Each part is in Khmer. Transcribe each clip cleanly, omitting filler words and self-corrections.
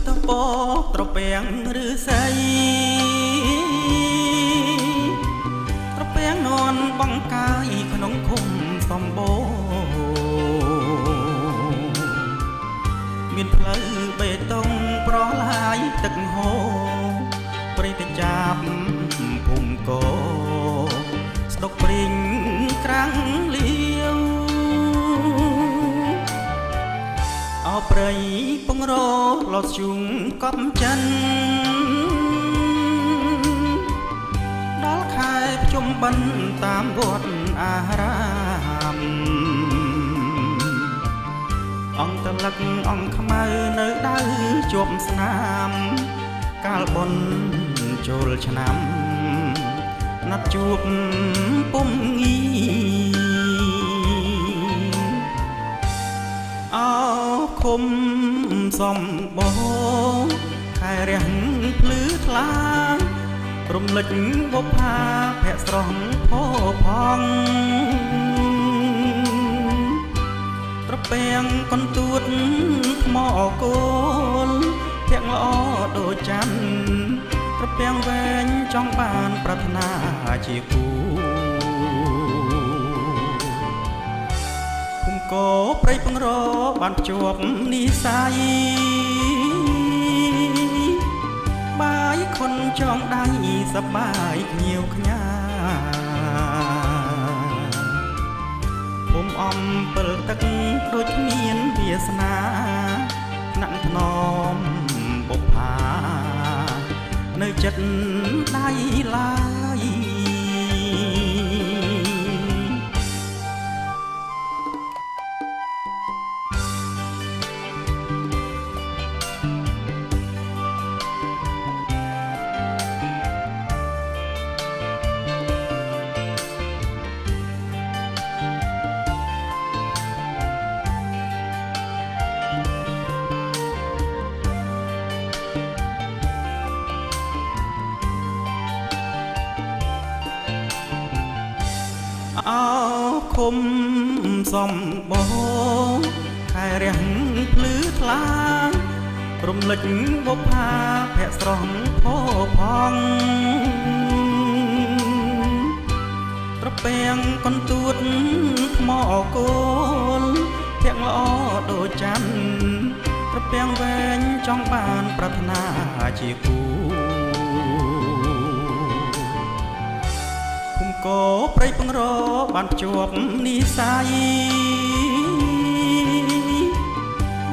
តពកត្រពាំងឬសីត្រពាំងនន់បង្កាយក្នុងឃុំសំបូរមានផ្លូវបេតុងប្រឡាយទឹកហូរព្រៃតចាបភូមិកោស្ដុកព្រីងក្រាំងលាវអោព្រៃពងរលត់ជុងកប់ចិនដល់ខែភ្ជុំបិណ្ឌតាមវត្តអារាមអង្គតលឹកអង្គខ្មៅនៅដៅជាប់ស្នាមកាលបុណ្យចូលឆ្នាំណាត់ជួបពុំងាអោឃុំសំបូរខែរះភ្លឺថ្លារំលិចបុប្ផាភ័ក្រស្រស់ផោផង់ត្រពាំងកន្ទួតថ្មគោលធាក់ល្អដូចច័ន្ទត្រពាំងវែងចង់បានប្រាថ្នាជាគូភូមិកោព្រៃពងរបានភ្ជាប់និស័យបាយខុនចងដៃសប្បាយខ្ញៀវខ្ញាភូមិអំពិលទឹកដូចគ្មានវាសនាថ្នាក់ថ្នមបុប្ផានៅចិត្តដៃឡើយ អោឃុំសំបូរខែរះភ្លឺថ្លារំលិចបុប្ផាភ័ក្រស្រស់ផោផង់ត្រពាំងកន្ទួតថ្មគោលធាក់ល្អដូចច័ន្ទត្រពាំងវែងចង់បានប្រាថ្នាជាគូ ភូមិកោព្រៃពងរបានភ្ជាប់និស័យ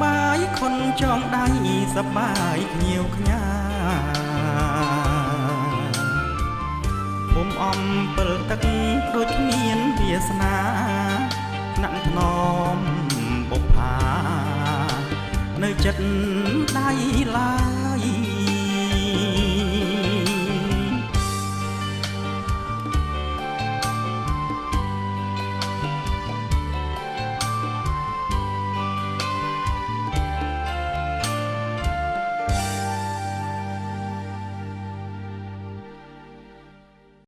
បាយខុនចងដៃសប្បាយខ្ញៀវខ្ញាភូមិអំពិលទឹកដូចគ្មានវាសនាថ្នាក់ថ្នមបុប្ផានៅចិត្តដៃ